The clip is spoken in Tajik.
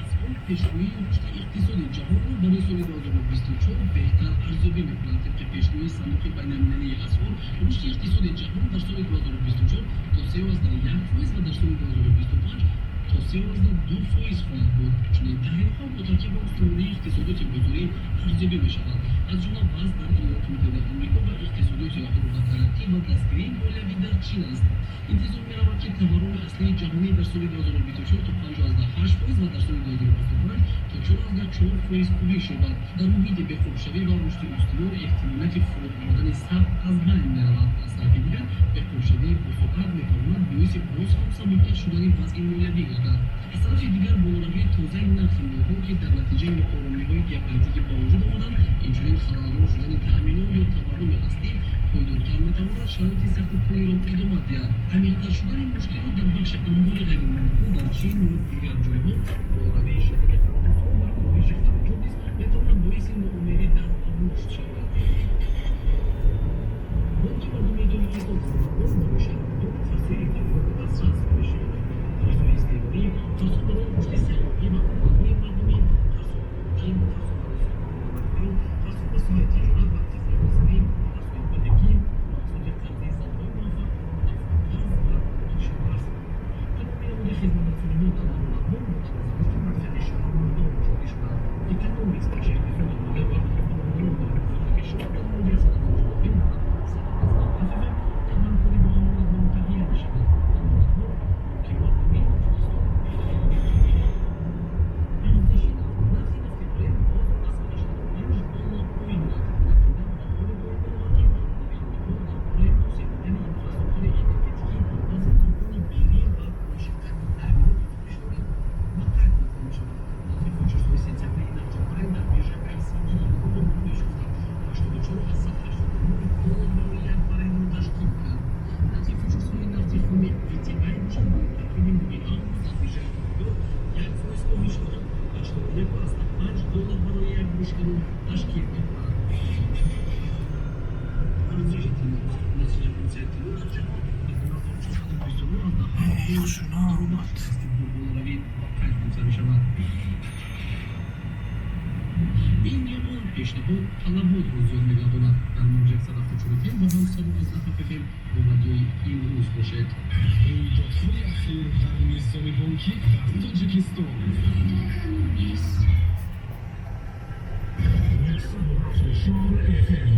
асъор пешгӯии рушди иқтисоди ҷаҳонро барои соли 2024 беҳтар арзёбӣ мекунад. Тибқи пешгӯии Сандуқи байналмилалии асъор, рушди иқтисоди ҷаҳон дар соли 2024 то 3,1% ва дар соли 2025 то 3,2% хоҳад буд. Чунин таҳлилҳо бо такя ба устувории иқтисодиёти бозорӣ арзёбӣ мешаванд, аз ҷумла вазъ дар Иёлоти Муттаҳидаи Амрико ва иқтисодиёти рӯ ба тараққӣ ва дастгирии молиявӣ дар Чин аст. Интизор меравад, ки таварруми аслии ҷаҳонӣ дар соли 2024 то 5,8% ва дар соли 2025 то 4,4% коҳиш ёбад. Дар муҳити беқурбшавӣ ва рушди устувор эҳтимолияти фуруд омадани сарф аз байн меравад. Аз тарафи дигар, беқурбшавии босуръат метавонад боиси боз ҳам сабуктар шудани вазъи молиявӣ гардад. Аз тарафи дигар, болоравии тозаи нархи молҳо, ки дар натиҷаи нооромиҳои геополитикӣ ба вуҷуд омаданд, инчунин халалдор шудани таъминот ё таварруми аслӣ пойдортар метавонад шароити сахти пулиро идома диҳад. Амиқтар шудани мушкилот дар бахши амволи ғайриманқул дар Чин ё дигар ҷойҳо, болоравии шадиди қарзҳо ва коҳиши хароҷот низ метавонад боиси ноумедӣ дар рушд шавад. Бонки мардумии Тоҷикистон амонатбонк барои шаҳрвандон қарзҳои имтиёзнок дастрас пешниҳод мекунад: қарзҳои истеъмолӣ, қарзҳо барои рушди сайёҳӣ ва амонатҳои мардумӣ, қарзҳои бонкӣ, қарзҳо барои сохтмон, қарзҳо ба соҳаи тиҷорат ва хизматрасонӣ, қарзҳои ипотекӣ, мақсуди қарзи занҳои муваффақ, қарз ва кишоварз. Тамоми намуди хизматрасониҳо дар амонатбонк бо дарназардошти манфиати шаҳрвандон ҷорӣ шудаанд. Экономикс, бахши иқтисоду молия ва муомилот барои муваффақияти шумо дар молия санадҳои 100,7 FM дар ҳамкорӣ бо Амонатбонк таҳия мешавад. Амонатбонк, бонки мардумии Тоҷикистон. Арзиши нафт: нархи нафти Брент боз аз 85 доллар поин рафт. Нархи нафт дар ҳоле поин меравад, ки дар Амрико дар бораи осеб дидани инфраструктураи энергетикӣ аз тӯфони Берил ва коҳиши қадри таъминоти сӯзишворӣ ба қайд гирифта мешавад. Нархи фьючерсҳои сентябри нафти Брент дар биржаи ICE Европа коҳиш ёфта, 84,89 доллар барои як баррелро ташкил кард. Нархи фьючерсҳои нафти хоми WTI бошад, бо тартиби моҳи август дар биржаи Нью-Йорк 1% коҳиш ёфта, 81,5 доллар барои як бушкаро ташкил мекунад. Арзиши тилло: нархи як унсияи тилло дар ҷаҳон ба 2429,7 доллар баробар шудааст, ки бо болоравӣ ба қайд гирифта мешавад. Ин ё он пешниҳод талаботро зиёд мегардонад. Дар мавҷи 174 FM ва ҳам 100,7 FM бо радиои имрӯз бошед. Рӯйдодҳои ахир дар низоми бонкӣ дар Тоҷикистон. 174 FM.